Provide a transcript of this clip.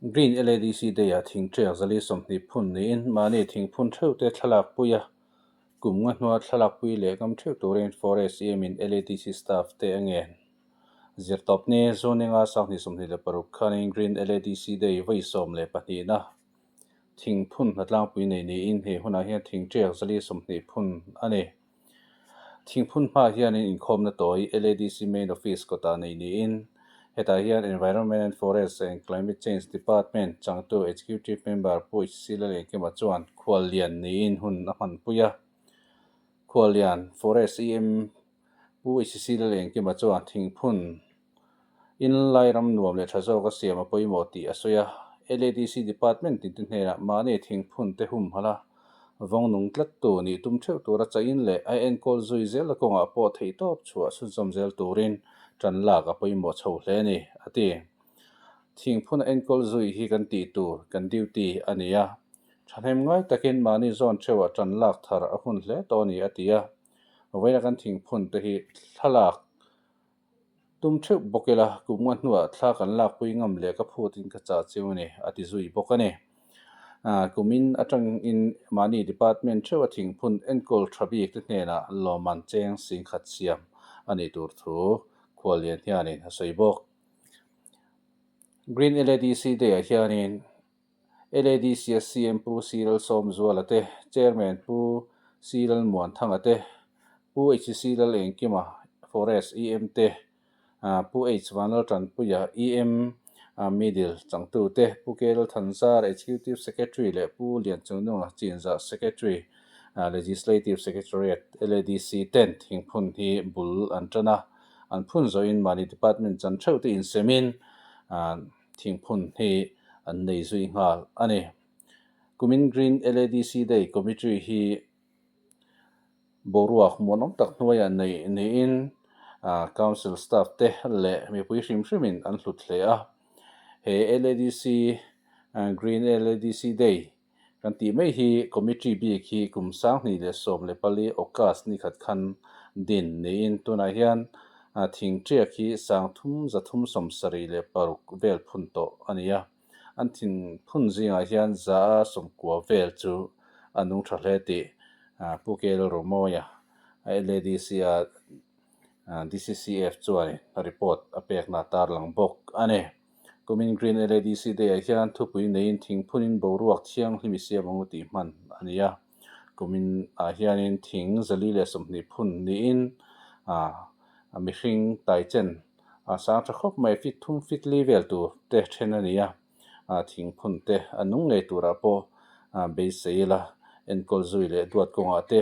Green LADC Day-ah thingṭiak 420 phun niin mahni thingphun theuhte thlalak pui a, kum nga hnua thlalak pui leh ngam theuh turin Forest EM-in LADC staff te a ngen. Zirtawpni Zuninga 2026 khanin Green LADC Day vawi 12na thingphun hnatlangpui nei niin he hunah hian thingṭiak 420 phun a ni. Thingphun hmaah hianin inkhawmna tawi LADC Main Office kawtah nei niin hetah hian Environment and Forest and Climate Change Department changtu Executive Member Pu HC Lalengkima chuan khuallian niin hun a hmanpui a. Khuallian Forest EM Pu HC Lalengkima chuan thingphun in lairam nuam leh tha zawk a siam a pawimawh tih a sawi a. LADC Department tinte hnenah mahni thingphun te humhalh a, vawng nung tlattu nih tum theuh tura chahin leh a enkawl zui zel a kawngah pawh theihtawp chhuah chhunzawm zel turin tan lak a pawimawh chho hle a ni, a ti. Thingphun a enkawl zui hi kan tih tur, kan duty a ni a. Thahnem ngai takin mahni zawn theuhah tan lak thar a hun hle tawh a ni, a ti a. Vawiina kan thingphun te hi thlalak Tum theuh bawk ila, kum nga hnuah thla kan lakpui ngam leh ka phutin ka chah chiu a ni, a ti zui bawk a ni. Kumin atangin mahni department theuh a thingphun enkawl tha bik te hnenah lawmman cheng singkhat siam a nih tur thu khuallian hianin a sawi bawk. Green LADC Day-ah hianin LADC a CM Pu C Lalsawmzuala te, Chairman Pu C Lalmuanthanga te, Pu HC Lalengkima, Forest EM te, Pu H Vanlaltanpuia, EM Middle changtu te, Pu K Lalthanzar, Executive Secretary leh Pu Lianchungnunga Chinzah Secretary, Legislative Secretariat, LADC ten thingphun hi bul an tan a, an phun zawhin mahni department chan theuh te insemin Thingphun hi an nei zui nghal a ni. Kumin Green LADC Day Committee hi boruak muanawm tak hnuaiah neih niin Council staff te leh mipui hrim hrimin an hlut hle a. He LADC Green LADC Day Kan tih mai hi Committee bik hi kum 2014 August ni khat khan din niin tunah hian thingṭiak hi 3376 vel phun tawh a ni a. An thing phun zingah hian 190 vel chu a nung tha hle tih Pu Kel Romawia LADC-a DCCF chuanin report a pekna tarlang bawk a ni. Kumin Green LADC Day-ah hian thupui neiin thingphunin boruak thianghlim i siam ang u tih hman a ni a. Kumin ah hianin thing 420 phun niin mihring taichen a sang tha khawp mai feet thum feet li vel tur te then a ni a. Thingphun te a nung ngei turah pawh beisei ila enkawl zui leh duat kawngah te.